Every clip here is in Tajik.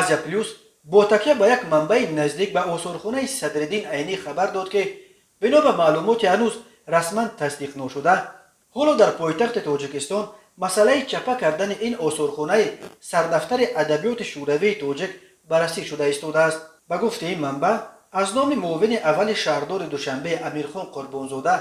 Азия Плюс бо такя ба як манбаи наздик ба осорхонаи Садриддин Айнӣ хабар дод, ки бино ба маълумоти ҳанӯз расман тасдиқношуда, ҳоло дар пойтахти Тоҷикистон масъалаи чапа кардани ин осорхонаи сардафтари адабиёти шӯравии тоҷик баррасӣ шуда истодааст. Ба гуфти ин манбаъ, аз номи муовини аввали шаҳрдори Душанбе Амирхон Қурбонзода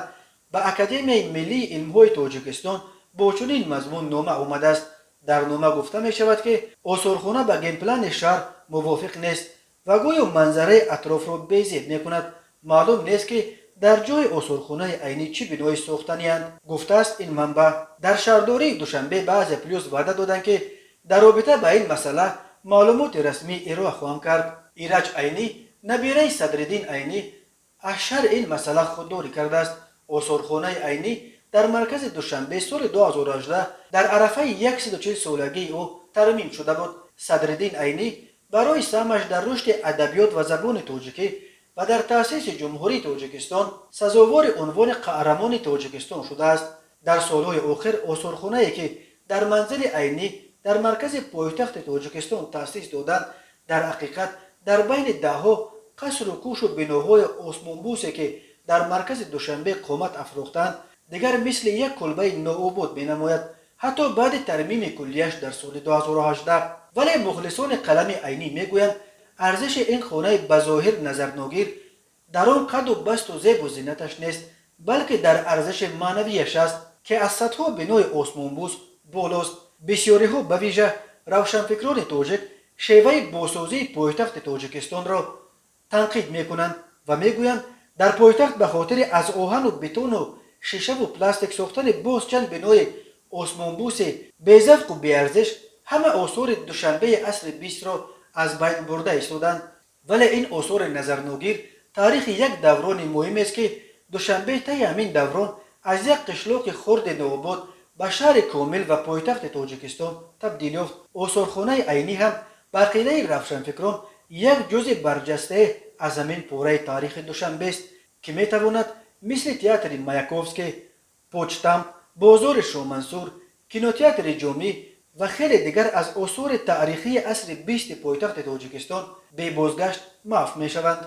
ба Академияи миллии илмҳои Тоҷикистон бо чунин мазмун нома омадааст. Дар нома гуфта мешавад, ки осорхона ба генплани шаҳр мувофиқ нест ва гӯё манзараи атрофро безеб мекунад. Маълум нест, ки дар ҷои осорхонаи Айнӣ чӣ биное сохтаниянд, гуфтааст ин манбаъ. Дар шаҳрдории Душанбе ба Азия Плюс ваъда доданд, ки дар робита ба ин масъала маълумоти расмӣ ироа хоҳанд кард. Ираҷ Айнӣ, набираи Садриддин Айнӣ, аз шарҳи ин масъала худдорӣ кардааст. Осорхонаи Айнӣ дар маркази Душанбе соли 2018 дар арафаи 140 солагии ӯ тармим шуда буд. Садриддин Айнӣ барои саҳмаш дар рушди адабиёт ва забони тоҷикӣ ва дар таъсиси Ҷумҳурии Тоҷикистон сазовори унвони Қаҳрамони Тоҷикистон шудааст. Дар солҳои охир осорхонае, ки дар манзили Айнӣ дар маркази пойтахти Тоҷикистон таъсис доданд, дар ҳақиқат дар байни даҳҳо қасру кӯшу биноҳои осмонбӯсе, ки дар маркази Душанбе қомат афрохтаанд, дигар мисли як кулбаи нообод менамояд, ҳатто баъди тармими куллияш дар соли 2018. Вале мухлисони қалами Айнӣ мегӯянд, арзиши ин хонаи ба зоҳир назарногир дар он қаду басту зебу зинаташ нест, балки дар арзиши маънавияш аст, ки аз садҳо бинои осмонбӯс болост. Бисёриҳо, ба вижа равшанфикрони тоҷик, шеваи босозии пойтахти Тоҷикистонро танқид мекунанд ва мегӯянд, дар пойтахт ба хотири аз оҳану бетону шишаву пластик сохтани боз чанд бинои осмонбӯси безавқу беарзиш ҳама осори Душанбеи асри бистро аз байн бурда истоданд. Вале ин осори назарногир таърихи як даврони муҳимест, ки Душанбе таи ҳамин даврон аз як қишлоқи хурди нообод ба шаҳри комил ва пойтахти Тоҷикистон табдил ёфт. Осорхонаи Айнӣ ҳам ба ақидаи равшанфикрон як ҷузи барҷастае аз ҳамин пораи таърихи Душанбест, ки метавонад мисли театри Маяковский, почтамт, бозори Шоҳмансур, кинотеатри Ҷомӣ ва хеле дигар аз осори таърихии асри бисти пойтахти Тоҷикистон бебозгашт маҳв мешаванд.